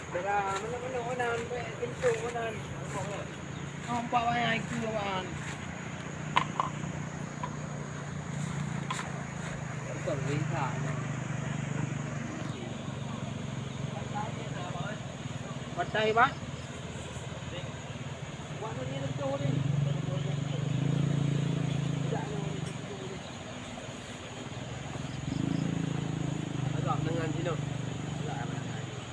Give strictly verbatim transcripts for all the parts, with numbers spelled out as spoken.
Dara, mana-mana orang, baik pintu orang. Nampak banyak itu orang. Betul, bisa. Patai, Pak. Buat ni tentu ni. Tidak ada. Agak menengah sini. Agak menengah sini.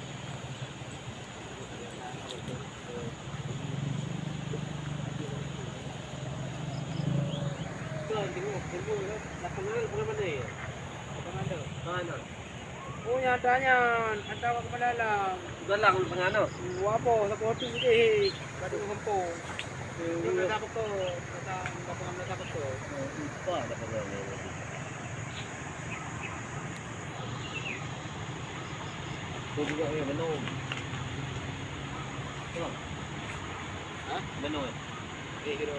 Tuan, tengok, tengok, lapangan, lapangan mana ya? Lapangan mana? Mana? Oh, nyata nyan, hantar awak kepala alam. Dalam lapangan tu? Wah, apa? Siapa tu deh? Kat tengah kampung. Dia kata apa kau? Kata lapangan, kata apa kau? Lupa dah apa kau. Tu juga, eh, Benung. Tengok. Ha? Benung, eh? Eh, kira.